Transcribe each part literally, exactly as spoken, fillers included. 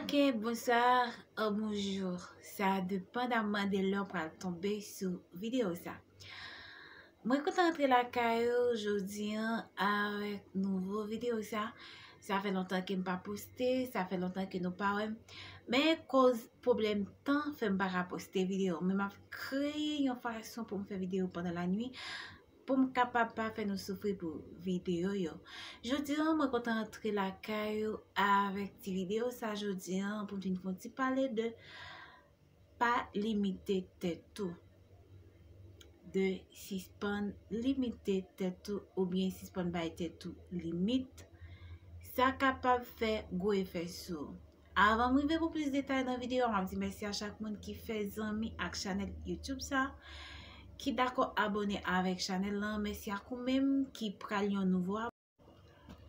Ok, bonswa, ou bonjou. Sa depandaman de lè w pral tonbe sou videyo sa. Mwen kontan antre lakay ou jodi an avèk nouvo videyo sa. Sa fè lontan ke m pa poste, sa fè lontan ke nou pa wè m. Men koz pwoblèm tan fè m pa ka poste videyo. Men m ap kreye yon fason pou m fè videyo pandan lanwit pou m kapab pa fè nou soufri pou videyo yo. Jodi an, mwen kontan antre lakay ou avèk ti videyo sa jodi an pou m vin fè yon ti pale de pa limite tèt ou. De sispann limite tèt ou oubyen sispann bay tèt ou limit. Sa kapab fè gwo efè sou ou. Avan m rive pou plis detay nan videyo a, m ap di mèsi a chak moun ki fè zanmi ak chanèl YouTube sa, ki dakò abòne avèk chanèl lan. Mèsi ak ou menm ki pral yon nouvo ab-,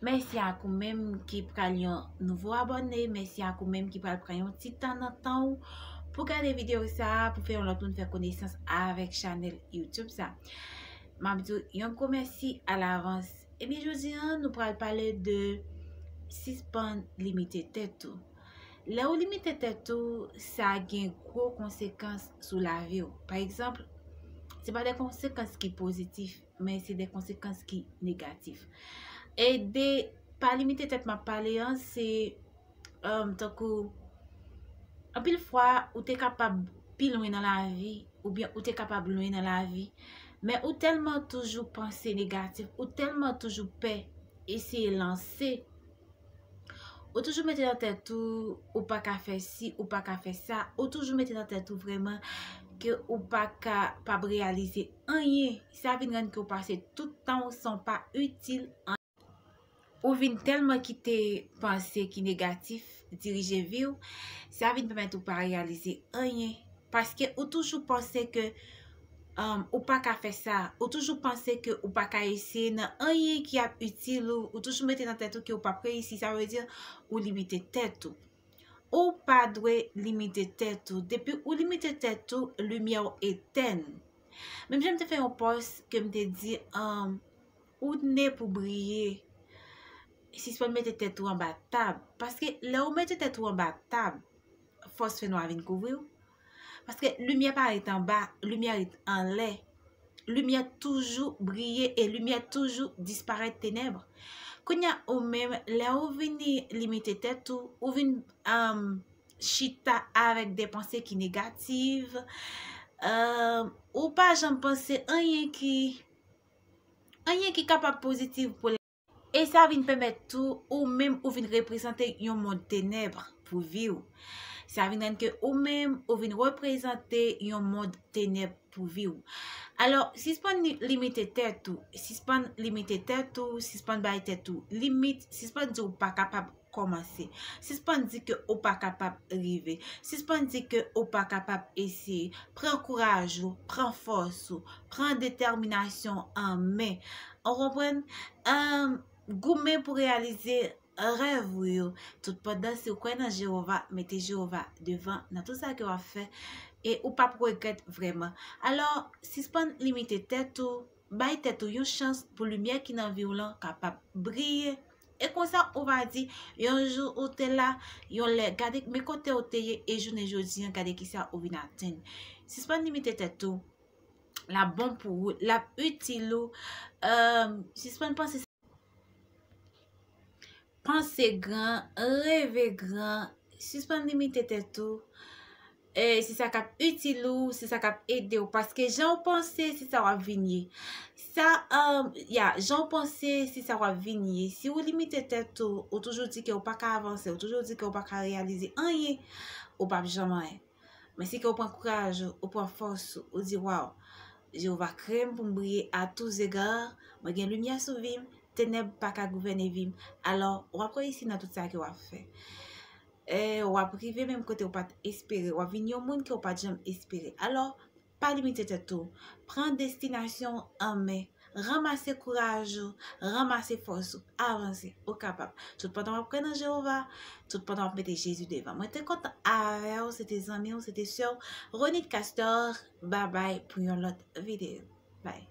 mèsi ak ou menm ki pral yon nouvo abòne, mèsi ak ou menm ki pral pran yon ti tan nan tan ou pou gade videyo sa, pou fè yon lòt moun fè konesans avèk chanèl YouTube sa. M ap di w yon gwo mèsi alavans. Ebyen, jodi an, nou pral pale de sispann limite tèt ou. Lè ou limite tèt ou, sa gen gwo konsekans sou lavi w. Pa egzanp, se pa de konsekans ki pozitif, men se de konsekans ki negatif. E de pa limite tèt m ap pale an, se, um, tankou, anpil fwa, ou te kapab pi lwen nan lavi, oubyen ou te kapab lwen nan lavi, men ou tèlman toujou panse negatif, ou tèlman toujou pè eseye lanse, ou toujou mete nan tèt ou, ou pa ka fè si, ou pa ka fè sa, ou toujou mete nan tèt ou vrèman ke ou pa kapab reyalize anyen. Sa vin rann ke ou pase tout tan ou san w pa itil anyen. Ou vin tèlman kite panse ki negatif dirije vi w, sa vin pèmèt ou pa reyalize anyen. Paske ou toujou panse ke, um, ou pa ka fè sa. Ou toujou panse ke ou pa ka eseye nan anyen ki ap itil ou. Ou toujou mete nan tèt ou ke ou p ap reyisi. Sa vle di ou limite tèt ou. Ou pa dwe limite tèt ou. Depi ou limite tèt ou, limyè w etèn. Menm jan m te fè yon pòs ke m te di, um, ou ne pou briye. Sispann mete tèt ou anba tab. Paske lè ou mete tèt ou anba tab, fòs fènwa vin kouvri w. Paske limyè pa ret anba, limyè ret anlè. Limyè toujou briye e limyè toujou disparèt tenèb. Kounye a, ou menm, lè ou vini limite tèt ou, ou vin, um, chita avèk de panse ki negatif, um, ou pa janm panse anyen ki, anyen ki kapab pozitif pou E sa vin pèmèt tou ou menm ou vin reprezante yon mond tenèb pou vi w. Sa vin rann ke ou menm ou vin reprezante yon mond tenèb pou vi w. Alò, sispann li-, limite tèt ou, sispann limite tèt ou, sispann bay tèt ou limit, sispann di w pa kapab kòmanse. Sispann di ke ou pa kapab rive. Sispann di ke ou pa kapab eseye. Pran kouraj ou, pran fòs ou, pran detèminasyon an men. Ou konprann? Ahn, goumen pou reyalize rèv ou yo. Toutpandan, si w kwè nan Jewova, mete Jewova devan nan tout sa ke w ap fè, e ou p ap regrèt vrèman. Alò, sispann limite tèt ou, bay tèt ou yon chans pou limyè ki nan vi w lan kapab briye. E konsa, ou va di, yon jou ou te la, yon lè, gade men kote ou te ye, e jounen jodi an, gade kisa ou vin atenn. Sispann limite tèt ou, l ap bon pou ou, l ap itil ou. Ahn, sispann panse, panse gran, reve gran, sispann limite tèt ou. E se sa k ap itil ou, se sa k ap ede w, paske jan w panse, se sa w ap vin ye. Sa, ahn, ya, jan w panse, se sa w ap vin ye. Si w limite tèt ou, ou toujou di ke w pa ka avanse, ou toujou di ke w pa ka reyalize anyen, ou p ap janm anyen. Men si ke w pran kouraj ou, ou pran fòs ou, ou di, "Waw, Jewova kreye m pou m briye à tous égards, mwen gen limyè sou vi m, tenèb pa ka gouvène vi m." Alò, w ap reyisi nan tout sa ke w ap fè. E w ap rive menm kote w pa t espere, w ap vin yon moun ke w pa t janm espere. Alò, pa limite tèt ou. Pran destinasyon w an men. Ranmase kouraj ou, ranmase fòs ou, avanse, ou kapab. Toutpandan w ap kwè nan Jewova, toutpandan w ap mete Jezi devan. Mwen te kontan avè w, se te zanmi w, se te sè w, Ronit Castor, babay pou yon lòt videyo. Bye.